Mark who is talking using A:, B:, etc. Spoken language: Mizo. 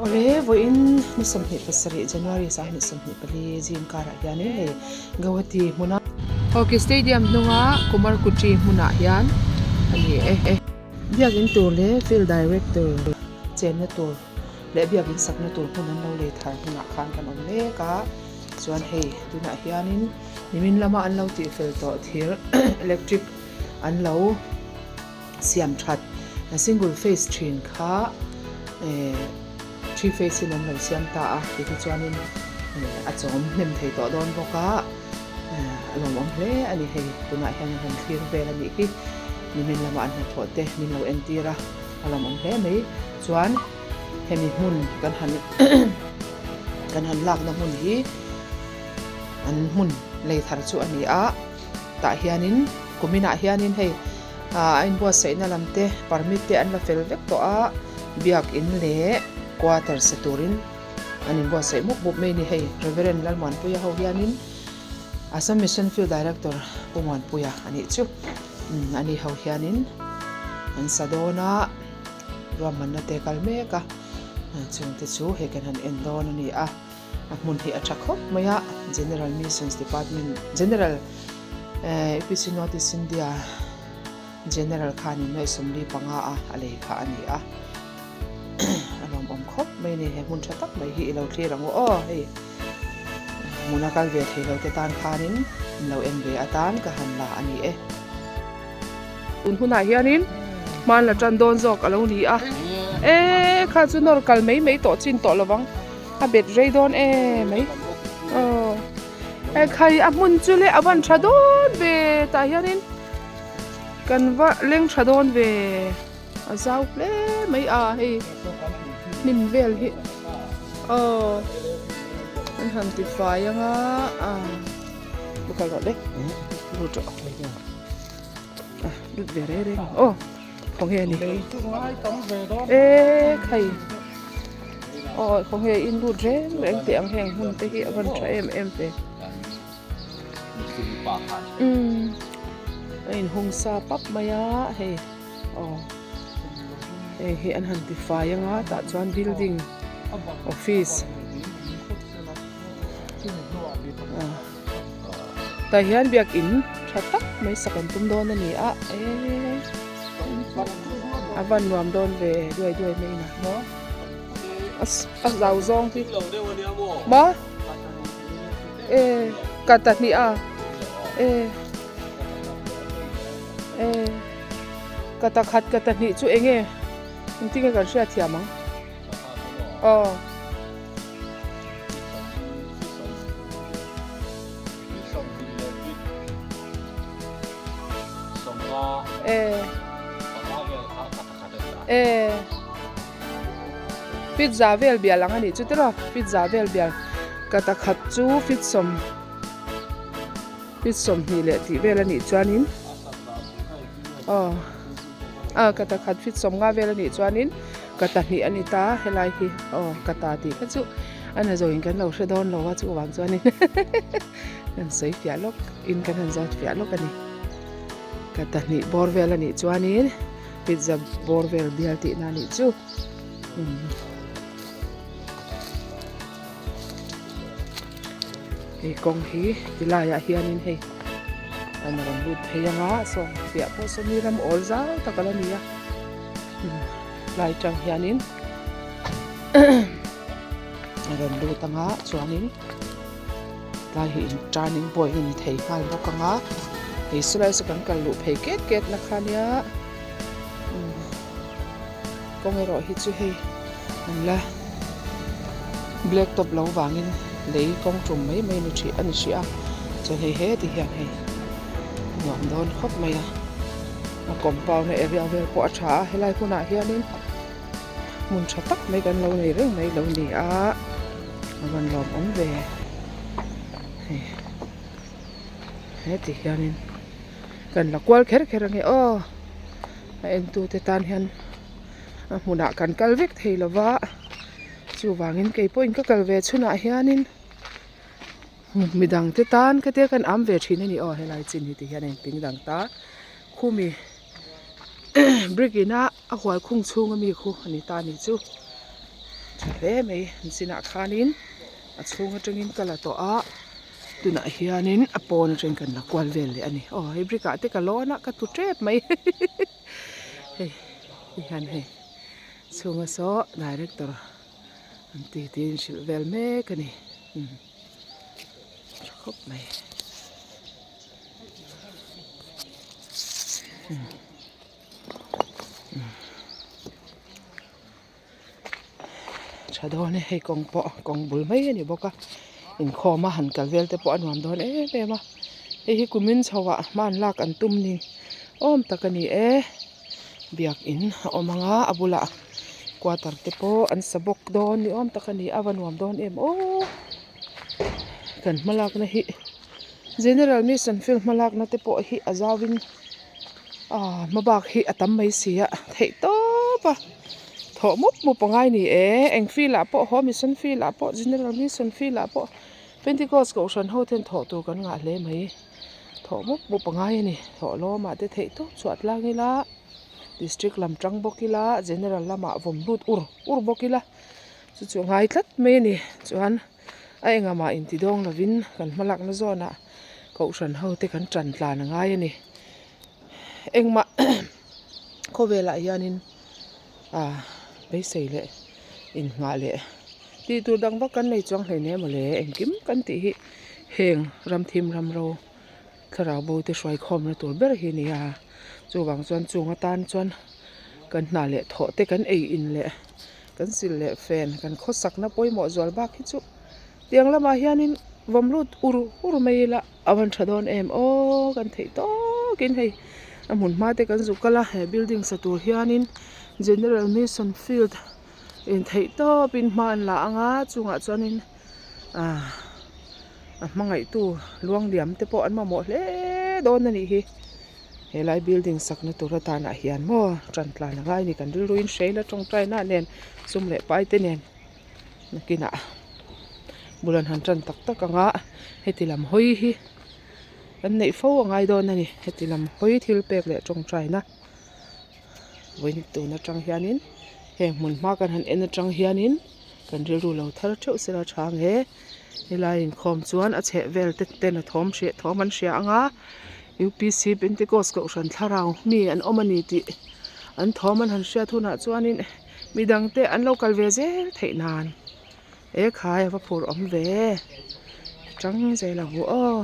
A: Awle, vawiin ni 27 January 2024 zing karah hianin hei Guwahati hmuna Hockey Stadium hnunga Kumarkuchi hmunah hian a ni e. Biakin tur leh Field Director chenna tur leh biakin sakna tur hmun an lo lei thar hmunah khan kan awm mek a, chuan hei tunah hianin nimin lama an lo tihfel tawh thir electric an lo. Siam that single face thin kha three face in an lo siam ta a ti hi chuanin a chawm hnem thei tawh dawn bawk a a lawmawm hle a ni hei tunah hian an han thlir vel a nih hi nimin lamah an hnathawh te min lo entir a a lawmawm hle mai chuan hemi hmun kan han kan han lakna hmun hi an hmun lei thar chu a ni a tah hianin kuminah hianin hei. A inbuatsaihna lam te permit te an la fel vek tawh a, biakin leh quarter sa turin an inbuatsaih mup mup mai a ni. Hei Reverend Lalmuanpuia ho hianin Assam Mission Field Director Pu Muanpuia a nih chu a ni ho hianin an sa dawn a, ruahmanna te kal mek a, chungte chu hei kan han en dawn a ni a. A hmun hi a tha khawp mai a, General Missions Department General APC North East India General khanin nuaih 45 a a lei kha a ni a, a lawmawm khawp mai a ni, he hmun tha tak mai hi i lo thlir ang u aw hei hmuna kal ve thei lo te tan khanin in lo en ve atan ka han la a ni e. Tun hunah hianin hman la tan dawn zawk a lo ni a, e kha chu nawr kal mai mai tawh chin tawh lovang a bet rei dawn e mai aw e khai a hmun chu le a van tha dawn ve tah hianin kan va leng tha dawn ve a zau hle mai a hei hnim vel hi aw an han ti fai anga a kal rawh le lut rawh. Lut ve reng reng aw khawnge a ni e khai aw khawnge in lut reng reng teh ang heng hmun te hi a van tha em em ve umm a in hung sa pap mai a hei aw hei hi an han ti fai anga tah chuan building office ah. Tah hian biakin tha tak mai sak an tum dawn a ni a eee a van nuam dawn ve duai duai mai in a a zau zawng hi maw e ka ta hnih a e e ka ta khat ka ta hnih chu eng nge engtin nge kan hriat thiam ang aw. Pizza vel bial ang a nih chu tiraw pizza vel bial ka ta khat chu fit sawm fit sawmhnih leh tih vel a nih chuanin aw a ka ta khat fit sawmnga vel a nih chuanin. Ka ta hnih a ni ta helai hi aw ka ta tih kha chu a na zawin kan lo hre dawn lo a chuvang chuanin kan sawi fiah lawk in kan han zawt fiah lawk a ni ka ta hnih bawr vel a nih chuanin pizza bawr vel bial tihna a nih chu hei kawng hi tilaiah hianin hei an rawn lut phei anga saw piah pawh saw mi ram awl zau tak a la ni a. Lai tang hianin a rawn lut anga chuanin tlai hi in turning point a ni thei nghal bawk anga hei saw lai saw kan kal luh phei ket ket na kha nia kawng erawh hi chu hei an la black top lo vangin lei kawng tum mai mai ni hrih a ni hrih a chuan hei heti hian hei nuam dawn khawp mai a. A compound a area vel pawh a tha a helai hmunah hianin hmun tha tak mai kan lo nei reng mai lo ni a a rawn lawmawm ve hei heti hianin kan la kual kher kher ange aw a entu te tan hian a hmunah kan kal vek thei lova chuvangin keipawhin ka kal ve chhunah hianin. Midang te tan ka tia kan am ve thin a ni aw helai chin hi ti hian a inping dang ta khumi brick ina a hual khung chhung ami khu a ni ta a ni chu. Tha hle mai an chinah khanin a chhung atangin ka la tawh a tunah hianin a pawn atangin kan la kual vel leh a ni aw hei brick ah te ka lawn a ka tlu tep mai hei ti hian hei chhunga saw director an ti tiin hrilh vel mek a ni umm tha khawp mai. Tha dawn e hei kawng pawh kawng bul mai a ni bawk a inkhawm a han kal vel te pawh a nuam dawn em em a hei hi kumin chho ah hma an lak an tum ni awm tak a ni e biakin a awm ang a a bulah quarter te pawh an sa bawk dawn ni awm tak a ni a va nuam dawn em aw kan hma lakna hi general mission field hma lakna te pawh hi a zau in. Aaa hma bak hi a tam mai si a theih tawp a thawh mup mup a ngai ni e eng field ah pawh haw mission field ah pawh general mission field ah pawh pentecost kohhran ho ten thawh tur kan ngah hle mai thawh mup mup a ngai a ni thawh lawm ah te theih tawp chhuah tlang ila district lam tang bawk ila general lamah vawm lut ur ur bawk ila chu chu a ngai tlat mai a ni chuan a engah mah intidawng lovin kan hmalakna zawnah kohhran ho te kan tan tlan a ngai a ni engmah khawvelah hianin ah beisei leh innghah leh tih tur dang vak kan nei chuang hleinem mawle engkim kan tih hi heng ramthim ramro thlarau bo te hruai khawmna tur ber hi a ni a chuvang chuan chung atan chuan kan hna leh thawh te kan ei in leh kan sil leh fen kan khawsakna pawimawh zual bak hi chu tiang lamah hianin vawm lut ur ur mai ila a van tha dawn em aw kan theih tawkin hei a hmun hma te kan zuk kal a he building sa tur hianin general mission field in theih tawpin hma an la ang a chungah chuanin ah a hmangaihtu luangliam te pawh an mamawh hle dawn a nih hi helai building sakna tur atanah hian maw tan tlan a ngai a ni kan rilruin hreila tawngtaina nen sum leh pai te nen. Nakinah bul an han tan tak tak ang a heti lam hawi hi kan neih fo a ngai dawn a ni heti lam hawi thil pek leh tawngtaina vawiin tun atang hianin heng hmun hma kan han en atang hianin kan rilru lo thar theuh sela tha ang e helai inkhawm chuan a chheh vel te ten a thawm hriat thawm an hria ang a U_P_C Pentecost kohhran thlarau mi an awm a ni tih an thawm an han hriat hunah chuanin. Midang te an lo kal ve zel theih nan he khai a va phur awm ve tang zel ang u aw.